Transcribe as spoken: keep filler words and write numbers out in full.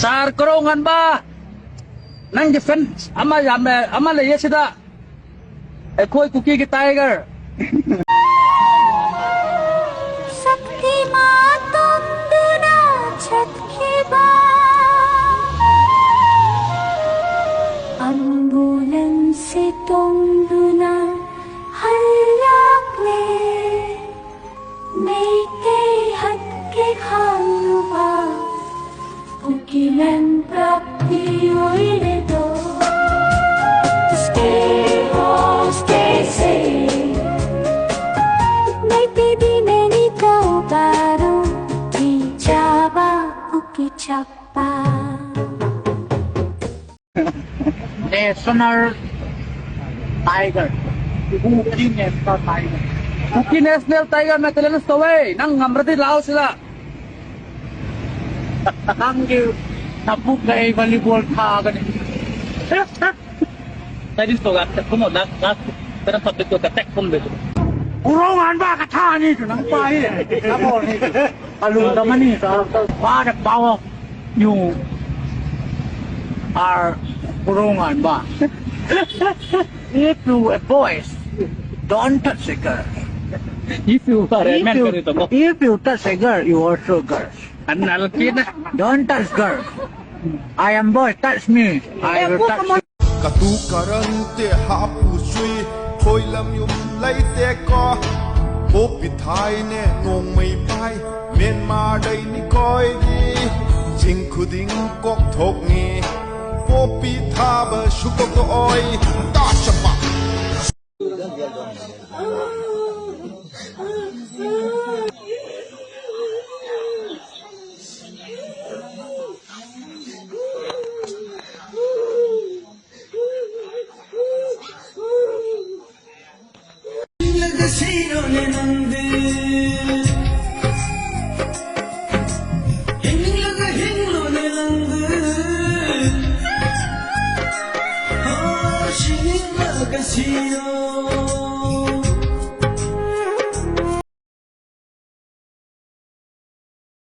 ꯁꯥꯔ ꯀꯣꯔꯧꯉꯥꯟꯕ, ꯅꯪꯒꯤ ꯐꯦꯟ ꯑꯃ ꯌꯥꯝꯅ, ꯑꯃ ꯂꯩꯌꯦ ꯁꯤꯗ, ꯑꯩꯈꯣꯏ ꯀꯨꯀꯤꯒꯤ ꯇꯥꯏꯒꯔ꯫ ꯁꯛꯇꯤꯃꯥꯟ ꯇꯣꯡꯗꯨꯅ ꯆꯠꯈꯤꯕ, ꯑꯝꯕꯨꯂꯦꯟꯁ ꯁꯤ ꯇꯣꯡꯗꯨꯅ ꯍꯜꯂꯛꯂꯦ꯫ ꯃꯩꯇꯩ ꯍꯠꯀꯦ ꯈꯜꯂꯨꯕ ꯎꯀꯤꯜ ꯄ꯭ꯔꯥꯞꯇꯤ ꯑꯣꯏꯔꯦꯗꯣ꯫ Stay home, stay safe. Meitei ꯕꯤꯃꯦꯅꯤ ꯇꯧꯕꯥꯔꯨ ꯀꯤꯆꯥꯕ ꯎꯀꯤ ꯆꯞꯄ꯫ National Tiger. Kuki National Tiger. Kuki National Tiger ꯅ challenge ꯇꯧꯋꯦ꯫ ꯅꯪ ꯉꯝꯔꯗꯤ ꯂꯥꯛꯑꯣ ꯁꯤꯗ꯫ ꯅꯪꯒꯤ ꯅꯕꯨꯛ ꯀꯩ volleyball ꯊꯥꯒꯅꯤ꯫ That is so that come on, that that that public to attack from the. ꯎꯔꯣꯡ ꯍꯥꯟꯕ ꯀꯊꯥꯅꯤ ꯇꯨ ꯅꯪ ꯄꯥꯏ꯫ ꯅꯕꯣꯅꯤ꯫ ꯑꯂꯨ ꯇꯝꯃꯅꯤ꯫ What about you are ꯎꯔꯣꯡ ꯍꯥꯟꯕ? If you a boy, don't touch a girl. If you are a man, if you touch a girl, you also girl. Don't touch girl. I am boy, touch me. I will touch you. Katu karante hapu sui, khoi lam yum lai te ko. Popi thai ne nong mai pai, Myanmar dai ni koi gi. Jing khuding kok thok ni, popi thaba shukok to oi. Ta chapa.